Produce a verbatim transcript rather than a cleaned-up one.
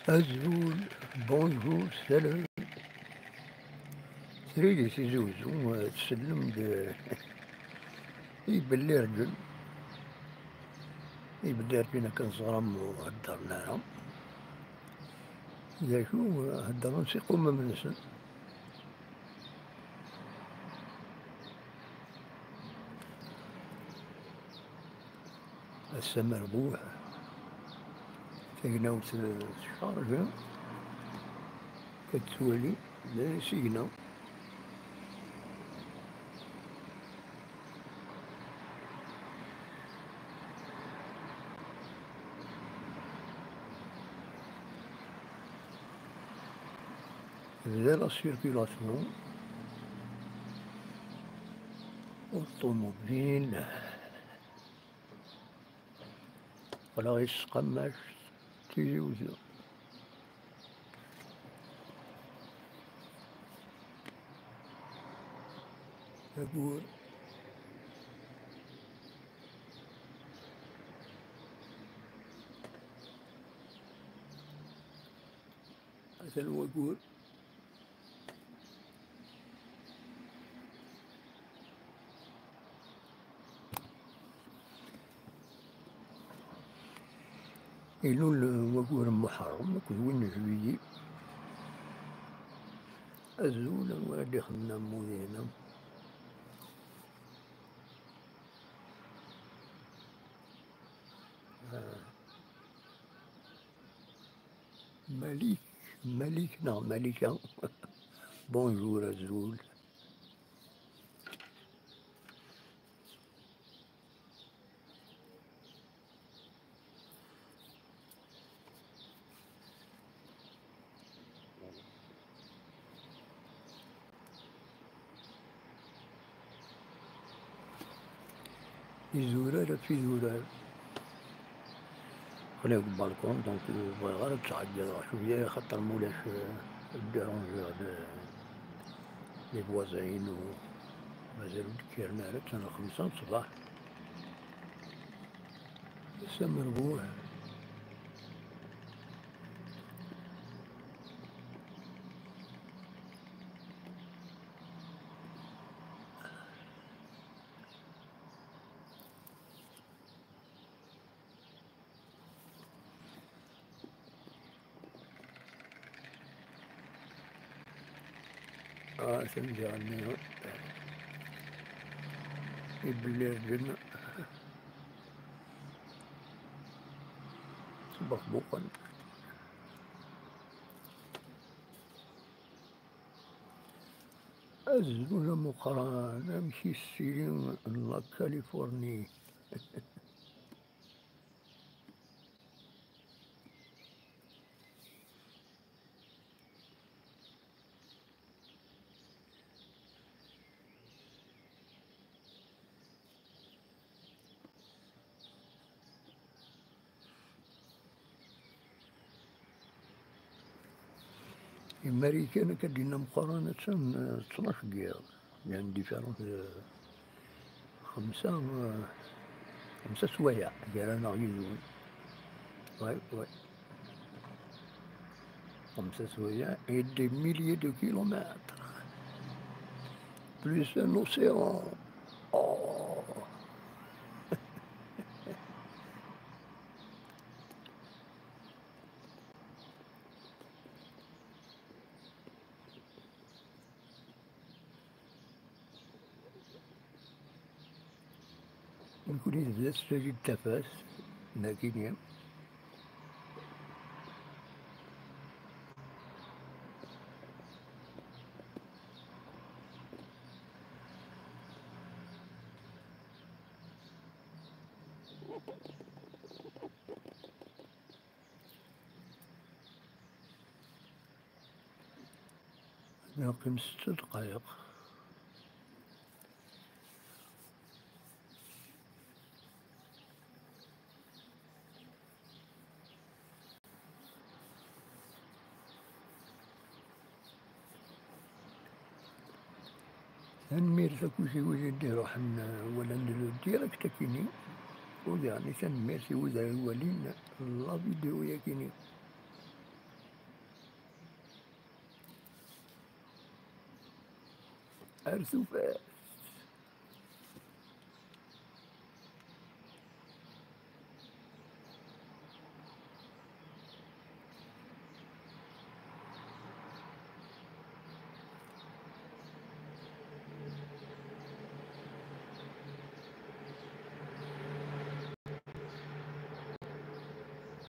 Azul, bonjour, salut. Srid i Tizi Uzzu, eh, tsellem-d, eh, i Belli Rǧel. I Belli Rǧel akken ẓran ur heddren ara. D acu, eh, heddren s iqumam-nsen. Ass amerbuḥ, tagnawt teccarǧa, ad tettwali d asigna. Tebda la circulation, automobile. Qqleɣ i tesqammact Tizi Uzzu. Agur. Atan wagur. Ilul wagur n Muḥerrem akked win n Juillet. Azul, anwa ara d-ixedmen ammud-ina? Ah. Malik, Malik neɣ Malika. Bonjour, azul. Izurar ɣef idurar. Aql-i deg balcon, donc ur bɣiɣ ara ad ttɛeggiḍeɣ cwiya, axaṭer ma ulac, euh, ad dérangeɣ le, les voisins-inu. Mazal ur d-kkiren ara, attan lxemsa n ṣṣbeḥ. Ass amerbuḥ. Ah, atan diɣen ibelli rǧen s Buqbuqen. Azul amuqran, amek i s-tili la Californie? Imarikan akka d-yenna meqqran attan, eh, ttnac n yiḍ. Yan différence, eh, xemsa, eh, xemsa swayeɛ gar-aneɣ yid-wen. Ouais, ouais. Xemsa swayeɛ et des milliers de kilomètres. Plus un océan. Oh. Nekkni tebda tettali-d tafat, nekkini. Neqqim setta dqayeq. Tanemmirt akk i wid i d-iruḥen, uh, walan le direct akini. U daɣen tanemmirt i wid ara iwalin la vidéo yakini. Ar tufat.